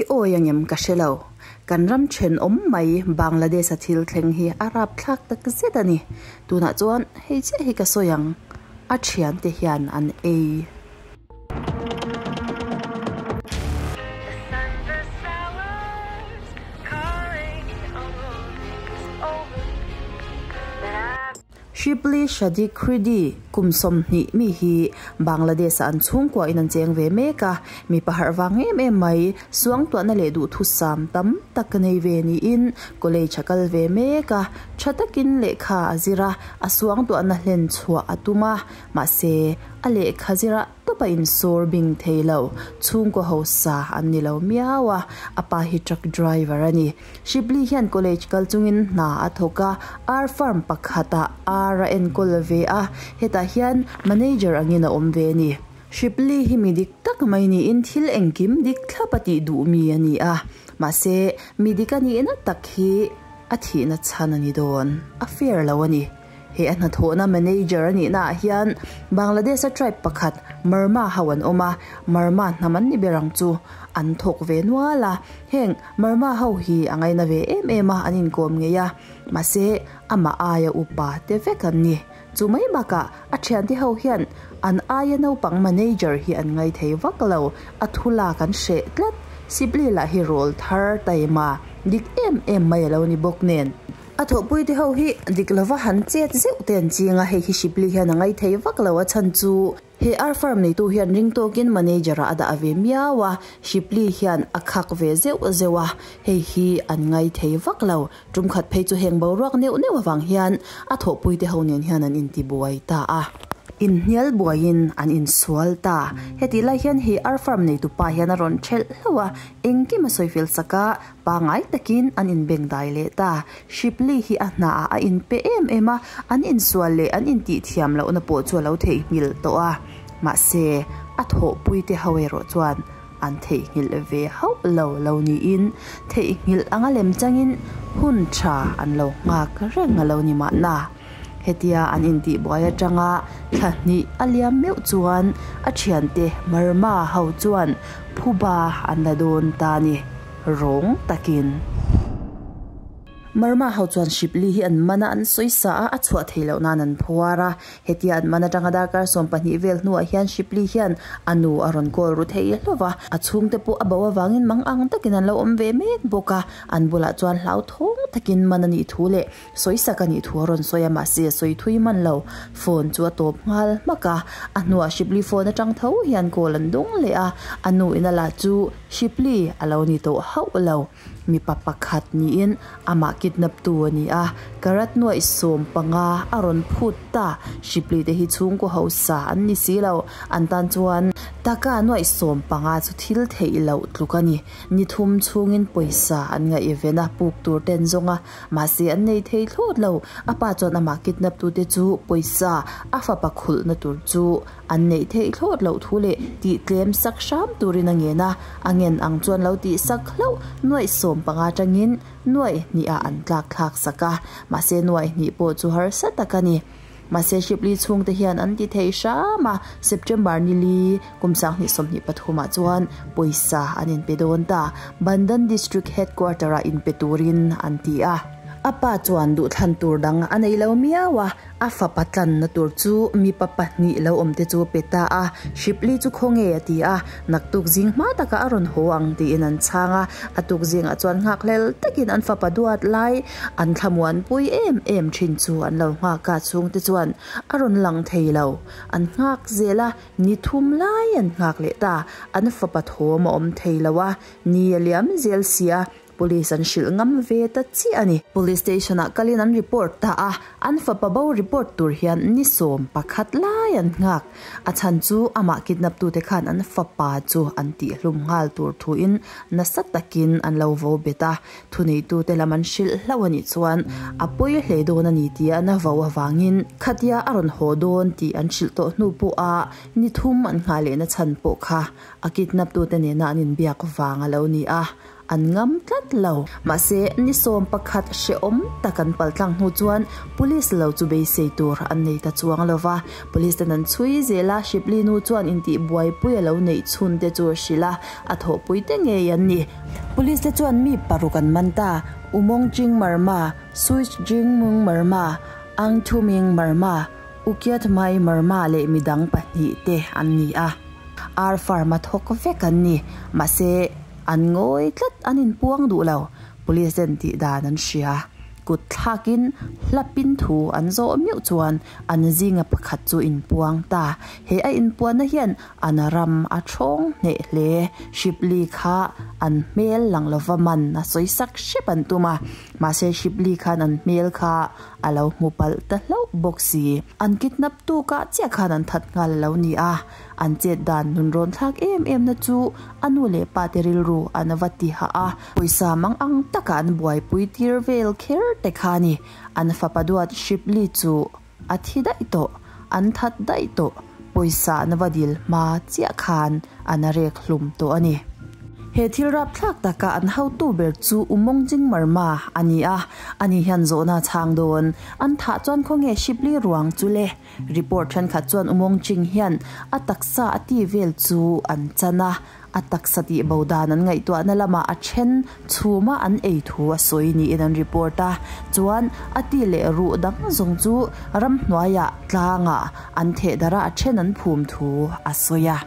I awi angem ka hre lo. Kan ram thenawm mai Bangladesh a thil thleng hi a rapthlak tak zet a ni. Tunah chuan hei chiah hi ka sawi ang, a thiante hian an ei. Shibli Shadi Kridi, kum 20 mi hi Bangladesh-ah an chhungkua in an cheng ve mek a, mipa harh vang em em mai, suangtuahna leh duhthusam tam tak nei ve niin college a kal ve mek a, tha takin lehkha a zir a, a suangtuahna hlen chhuah a tum a, mahse a lehkha zirah tawp a insawr bing thei lo, chhungkaw hausa an ni lo miau a, a pa hi truck driver a ni. Shibli hian college kal chungin hna a thawk a, ar farm pakhatah ar a enkawl ve a, hetah hian manager angin a awm ve a ni. Shibli hi mi dik tak mai niin thil engkim dik thlap a tih duh mi a ni a, mahse mi dik a nihna tak hi a thihna chhan a ni dawn, a fair lo a ni. He a hnathawhna manager a nihna ah hian Bangladesh a tribe pakhat Marma ho an awm a, Marma hnam an ni ber ang chu an thawk ve nual a, heng Marma ho hi a ngaina ve em em a an inkawm ngei a, mahse amah aia upa te vek an ni. Chu mai bakah a thiante ho hian an aia naupang manager hi an ngai thei vak lo, a thu lak an hreh tlat, Sibli lah hi rawl thar taima dik em em mai a lo ni bawk nen. A thawhpui te ho hi dik lova han chet zeuh te an ching a, hei hi Shibli hian a ngai thei vak lo a chhan chu he ar farm neitu hian ring tawkin manager ah a dah ve miau a, Shibli hian a khak ve zeuh zeuh a, hei hi an ngai thei vak lo. Tum khat phei chu heng boruak neuh neuh avang hian a thawhpui te ho nen hian an intibuai ta a. Inhnial buaiin an insual ta. Hetih lai hian he ar farm neitu pa hian a rawn thelh hlauh a, engkim a sawifel sak a, Pangai takin an inbengdai leh ta. Shipley hi a hnaah a inpe em em a, an insual leh an intihthiam lohna pawh chu a lo theihnghilh tawh a. Mahse, a thawhpuite ho erawh chuan an theihnghilh ve hauh lo lo niin theihnghilh anga lem changin hun tha an lo nghak reng a lo ni mahna. Hetia an intihbuai atanga thla hnih a liam meuh chuan a thiante Marma ho chuan phuba an la dawn ta a ni, rawng takin. Marma ho chuan Shibli hi an man a, an sawi sa a, a chhuah theih loh nan an phuar a. Hetia an man atanga darkar 12 vel hnuah hian Shibli hian a nu a rawn call ru thei hlauh a, a chhungte pawh a bo avangin mang ang takin an lo awm ve mek bawk a, an bulah chuan hlauthawng takin man a nih thu leh Sawisak a nih thu a rawn sawi a, mahse a sawi thui hman lo. Phone chu a tawp nghal hmak a, a hnuah Shibli phone atang tho hian call an dawng leh a, a nu in a la chu Shibli a lo ni tawh hauh lo. Mipa pakhat niin amah kidnap tu a ni a, karat nuaih 15 a rawn phut ta. Shibli te hi chhungkaw hausa an ni si lo, an tan chuan taka nuaih 15 chu thil theih loh tluk a ni. Ni thum chhungin pawisa an ngaihven a, puk tur ten zawng a. Mahse an nei thei thlawt lo, a pa chuan amah kidnap tute chu pawisa a fapa khulhna tur chu an neih theih thlawt loh thu leh tih tlem sak hram turin a ngen a, a ngen ang chuan lo tih sak hlauh nuaih 15 atangin nuaih hnih ah an tlak thlak sak a, mahse nuaih hnih pawh chu harsa tak a ni. Mahse Shipley chhungte hian an ti thei hram a, September ni li kum 2023 ah chuan pawisa an inpe dawn ta, Bandhan District Headquarter ah inpe turin an ti a. A pa chuan duhthlan tur dang a nei lo miau a, a fapa tlanna tur chu mipa pahnih lo awm te chu a pe ta a, Shipley chu khawnge a ti a, naktuk zing hma takah a rawn haw ang tiin an chhang a, a tuk zingah chuan nghakhlel takin an fapa duat lai An thlamuanpui em em thin chu an lo nghak a, chhungte chuan a rawn lang thei lo. An nghak zel a, ni thum lai an nghak leh ta. An fapa thawm a awm thei lo a, ni a liam zel si a, police an hrilh ngam ve ta chiah a ni. Police station ah kalin an report ta a, an fapa bo report tur hian ni 11 lai an nghak. A chhan chu amah kidnap tute khan an fapa chu an tihhlum nghal tur thuin nasa takin an lo vo bet a. Thuneitute lam an hrilh hlauh a nih chuan a pawi hle dawn a ni tia na vo avangin khatia a rawn haw dawn tih an hrilh tawh hnu pawha ni thum an nghah lehna chhan pawh kha a kidnap tute nena an inbiak vang a lo ni a, an ngam tlat lo. Mahse, ni 11 hrehawm tak an paltlang hnu chuan police lo chu beisei tur an nei ta chuang lo va, police ten an chhui zel a, Shibli nu chuan intihbuaipui a lo neih chhun te chu a hrilh a, a thawhpui te ngei an ni. Police te chuan mi paruk an man ta, Umong Ching Marma, Suich Jing Mung Marma, Ang Thu Ming Marma, Ukiat Mai Marma leh midang pahnih te an ni a. Ar farm a thawk vek an ni. Mahse, an ngawi tlat an inpuang duh lo. Police ten tih dan an hria. Kut thlakin hlapin thu an zawh meuh chuan an zinga pakhat chu inpuang ta. He a inpuanna hian an ram a thawng hneh hle. Shipley kha an hmel lang lova man a sawi sak hrep an tum a. Mahse Shipley khan an hmel kha a lo hmu palh ta hlauh bawk si. An kidnap tu kah chiah khan an that nghal a lo ni a. An chet dan nun rawn thlak em em na chu a nu leh pa te rilru an va ti hah a. Pawisa mang ang taka an buaipui tir vel kher te kha a ni. An fapa duat Shipley chu a thi daih tawh, an that daih tawh, pawisa an va dil hma chiah khan an rek hlum tawh a ni. He thil rapthlak taka an hotu ber chu Umong Jingmarma a ni a, ani hian zawhna a chhang dawn. An thah chuan khawnge Shipley ruang chu le? Report thenkhat chuan Umong Ching hian a taksa a ti vel chu an chan a, a taksa tih bo dan an ngaihtuahna lamah a then chhuma an ei thu a sawi niin an report a. Chuan a ti leh ruh dang zawng chu ramhnuaiah tlangah an theh darh a, a then an phum thu a sawi a.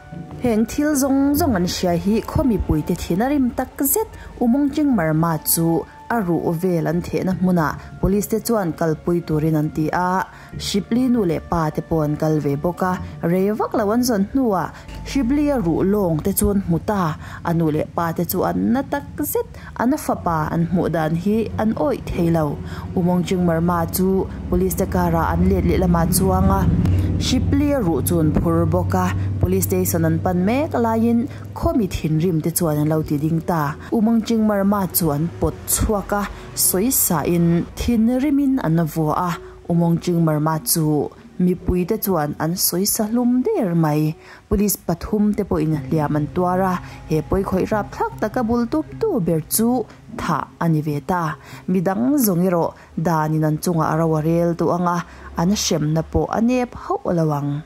Heng thil zawng zawng an hria hi khaw mipuite thin a rim tak zet Umong Ching Marma chu a ruh vel an thehna hmunah police te chuan kalpui turin an ti a. Shipley nu leh pa te pawh an kal ve bawk a, rei vak lo an zawn hnuah Shipley a ruh lawng te chu an hmu ta. A nu leh pa te chu an na tak zet, an fapa an hmuh dan hi an awih thei lo. Umawng Chingmarma chu Police te karah an let leh lamah chuang a, Shipley a ruh chu an phur bawk a, Police station an pan mek laiin khawmi thinrim te chuan an lo ti ding ta. Umawng Chingmarma chu an pawt chhuak a, sawisain thinrimin an vua a. Umawng Chingmarma chu mipuite chuan an sawisa hlum der mai. Police pathum te pawhin hliam an tuar a, he pawikhawih rapthlak taka bul tumtu ber chu thah a ni ve ta. Midang zawng erawh danin an chungah a ro a rel duh ang a, an hremna pawh a nep hauh lo ang.